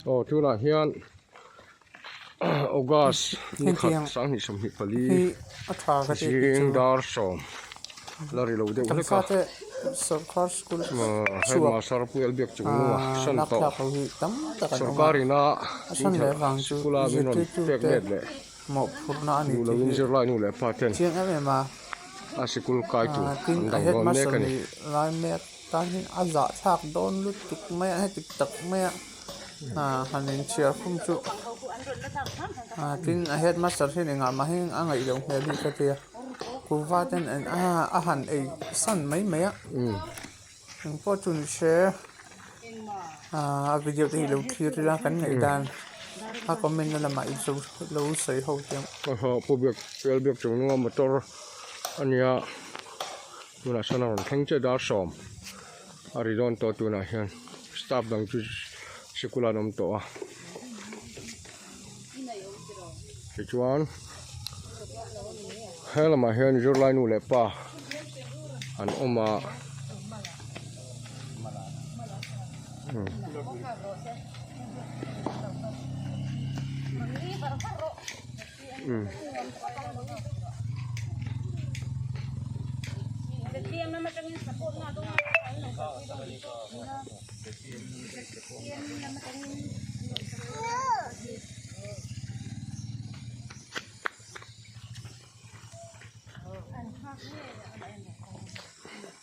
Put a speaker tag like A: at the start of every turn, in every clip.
A: Aw tunah hian August ni khat 2024 zing dar sawm la ri lo deuh hlek a headmaster pu Elbiak chung hnungah san tawh sorkar ina sikula min rawn pek let leh duh loin zirlai nu leh pa ten a sikul kai tur an dang dawn mek a ni.
B: Tan hian a zahthlak dawn lutuk mai a heti tak mai a ah han inchhiar khum chu ah tin a headmaster hian engah mah hian a ngaih loh hmel hi ka tia kuhva ten a han ei san mai mai a engpawh chu ni se ah a video te hi lo thlir ila kan ngaihdan a comment na lamah in lo sawi ho thiam.
A: Pu biak biak chung hnunga motor a nia. Tunah sawn a rawn thleng chiah dar sawm a ri dawn tawh tunah hian staff dang chu sikul ah an awm tawh a tichuan he lamah hian zirlai nu leh pa an awm a.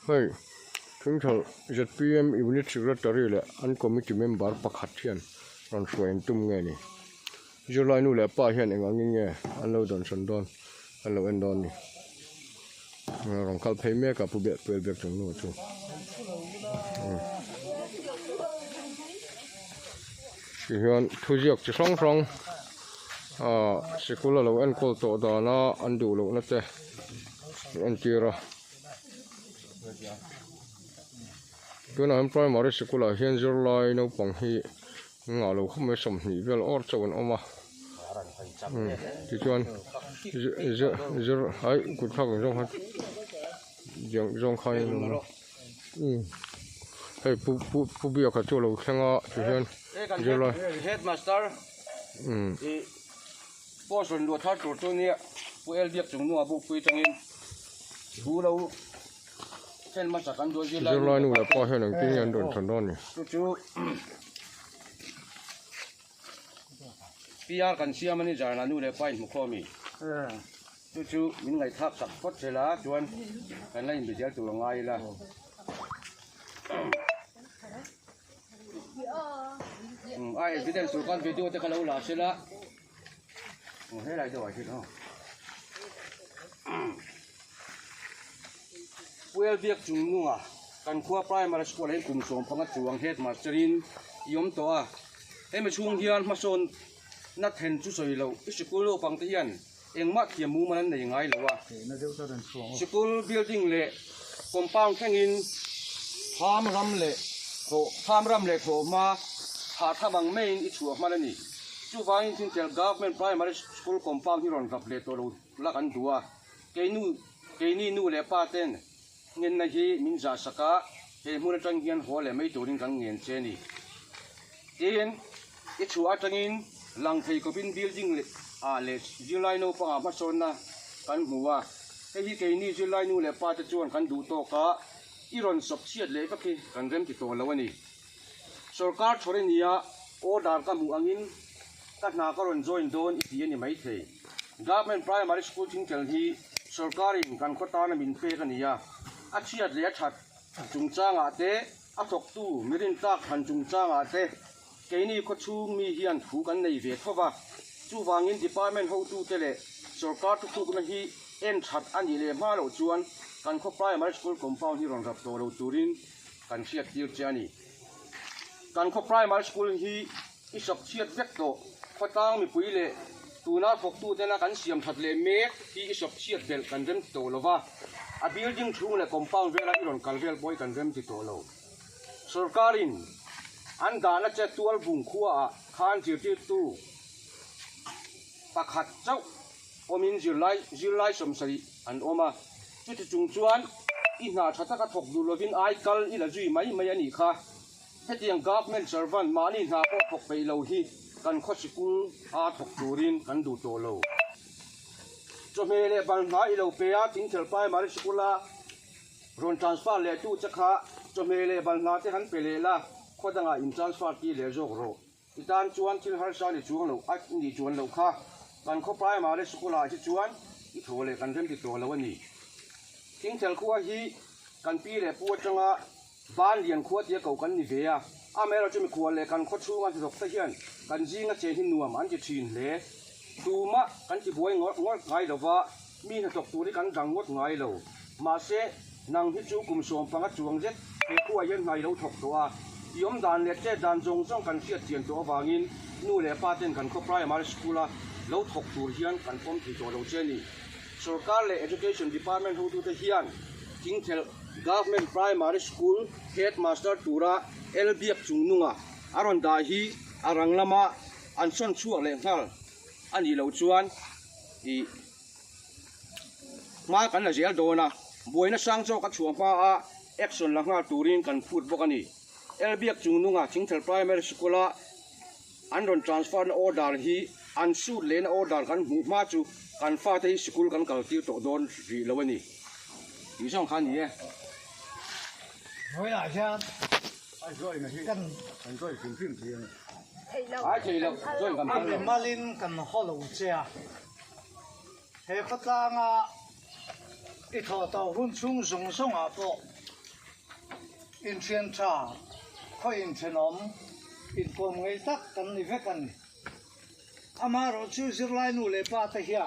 A: Hei thingthal zpm unit secretary leh an committee member pakhat hian rawn hruai an tum nge ni. Zirlai nu leh pa hian eng angin nge an lo dawnsawn dawn an lo en dawn ni. Rawn kal phei mek a pu beh puel bek chung nu chu. Tihian thuziak chi hrang hrang ah sikul a lo enkawl tawh dana an duh lohna te an entir a. Tunah hian primary sikul ah hian zirlai naupang hi Engah lo khawp mai 20 vel awr chauh an awm a tichuan zir zir ai kut thlak ang zawng khan zawng khan in awm a hei pu pu pu biaka chu a lo thleng a tihian zirlai
C: headmaster i post rawn luah thar tur chu nia pu el biak chung hnungah bukpui atangin thu lo
A: Zirlai nu leh pa hian engtin nge an rawn chhan dawn ni?
C: Chu chu PR kan siam a ni Zarna nu leh pa in hmu khawm i. Chu chu min ngaihthlak sak phawt zel a chuan kan la inbe zel tur a ngai ila. A evidence tur khan video te kha lo la sela. Helai deuh ah hian aw. Puel biak chung nunga kan khua primary school ah hian kum sawm panga chuang headmaster in i awm tawh a, hemi chhung hian hmasawn na then chu sawi loh i sikul naupang te hian engmah thiam mumal an nei ngai lo a, sikul building leh compound thlengin thlam ram leh thlam ram leh thlawhhma thah tham ang maiin i chhuah hman a ni. Chuvangin Thintel Government Primary School compound hi rawn rap leh tawh lo la kan duh a, keinu keini nu leh pa ten ngenna hi min zah sak a, he hmun atang hian haw leh mai turin kan ngen che a ni. Tin, i chhuah atangin lang thei kawpin building leh ah leh zirlai naupangah hmasawnna kan hmu a, hei hi keini zirlai nu leh pa te chuan kan duh tawk a, i rawn sawp chhiat leh vek hi kan remti tawh lo a ni. Sorkar thawr i nia, order ka hmuh angin ka hna ka rawn join dawn i ti a ni maithei. Government Primary School thingtel hi sorkarin kan khaw tana min pek a ni a, a chhiat leh a that chungchangah te, a thawktu mi rintlak thlan chungchangah te keini khawchhung mi hian thu kan nei ve tho va. Chuvangin department hotute leh sorkar thutlukna hi en that a nih leh hma loh chuan kan khaw Primary School compound hi rawn rap tawh lo turin kan hriat tir che a ni. Kan khaw primary school hi i sawp chhiat vek tawh. Khawtlang mipui leh tuna thawktutena kan siam that leh mek hi i sawp chhiat belh kan rem ti tawh lo va, a building chhung leh compound vela i rawn kal vel pawh hi kan rem ti tawh lo. Sorkarin an dahna che tualbung khuaah khan zirtirtu pakhat chauh awmin zirlai zirlai 70 an awm a, chuti chung chuan i hna tha taka thawk duh lovin ai kal i la zui mai mai a nih kha. Hetiang government servant mahni hna pawh thawk peih lo hi kan khaw sikul a thawk turin kan duh tawh lo. Chawhmeh leh balhna i lo pe a, Thingthel Primary Sikul a rawn transfer leh tu che kha chawhmeh leh balhna te han pe leh la, khaw dangah in transfer tir leh zawk rawh. I tan chuan thil harsa ni chuang loh a nih chuan loh kha kan khaw Primary Sikul ah hi chuan i thaw leh kan remti tawh lo a ni. Thingthel khua hi kan pi leh pu atanga Ban lian khua tia ko kan ni ve a, amaherawhchu mikhual leh kan khaw chhunga hnathawk te hian kan zinga chen hi nuam an ti thin hle. Tumah kan ti buai ngawt ngawt ngai lo va, mi hnathawk tur hi kan dang ngawt ngai lo. Mahse, nang hi chu kum 15 chuang zet he khuaah hian hna i lo thawk tawh a, i awm dan leh chet dan zawng zawng kan hriat chian tawh avangin nu leh pa ten kan khaw primary school-a lo thawk tur hian kan pawm thei tawh lo che a ni. Sorkar leh Education Department hotute hian Thingthelh Government Primary School Headmaster tura El Biak chungnunga a rawn dah hi a rang lama an sawn chhuak leh nghal a nih loh chuan ih hma kan la zel dawn a, buaina sang zawk a chhuah hma a action la nghal turin kan phut bawk a ni. El Biak chungnunga Thingthelh Primary School-a An rawn transfer na order hi an suit lehna order kan hmuh hma chu kan fate hi sikul kan kal tir tawh dawn rih lo a ni tih zawng kha a ni e.
D: Vawiinah hian kan a mimalin kan haw lo che a, he khawtlanga i thawh tawh hun chhung zawng zawngah pawh Inthian tha, khaw inthenawm, inkawm ngei tak kan ni vek a ni. Amaherawhchu zirlai nu leh pa te hian.